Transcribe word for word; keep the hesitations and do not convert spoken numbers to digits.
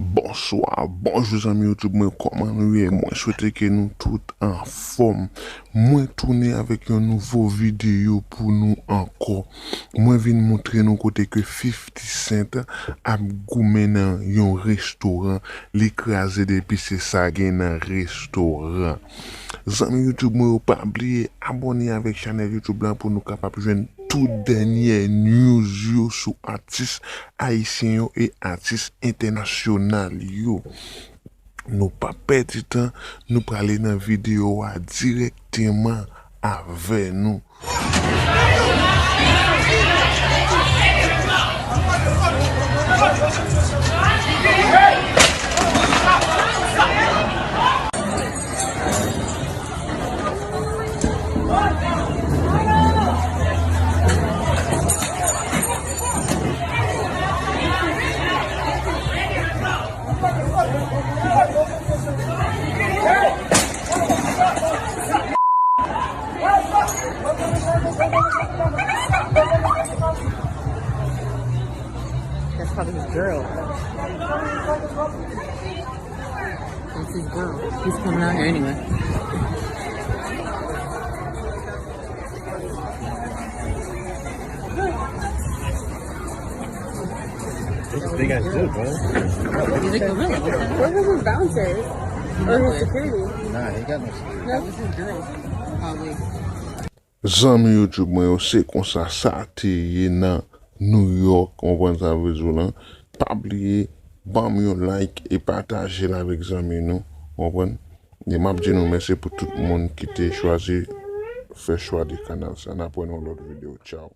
Bonswa, bonjou zanmi YouTube mwen, kòman nou ye? Mwen swete ke nou tout anfòm. Mwen tounen avèk yon nouvo videyo pou nou ankò. Mwen vin montre nou kote ke fifty Cent ap goumen nan yon restoran. Li kraze depi se sa gen nan restoran. Zanmi YouTube mwen yo, pa bliye abòne avèk chanèl YouTube la pou nou kapab jwenn tout dènyè news yo sou atis ayisyen yo e atis entènasyonal yo. Nou p ap pèdi tan, nou prale nan videyo a dirèkteman avè nou. That's probably his girl. That's his girl. He's coming out here anyway. This is big ass dude, bro. He's a gorilla. What the hell? Where was his bouncers? Or his security? Nah, he got no security. That was his girl. Probably. Zanmi YouTube mwen yo, se konsa sa te ye nan New York, w konprann sa m vle di w lan. Pa bliye, ban m yon like e pataje l avèk zanmi nou, w konprann? E m ap di nou mèsi pou tout moun ki te chwazi fè chwa de kanal sa. N ap wè nan yon lòt videyo. Tchaw.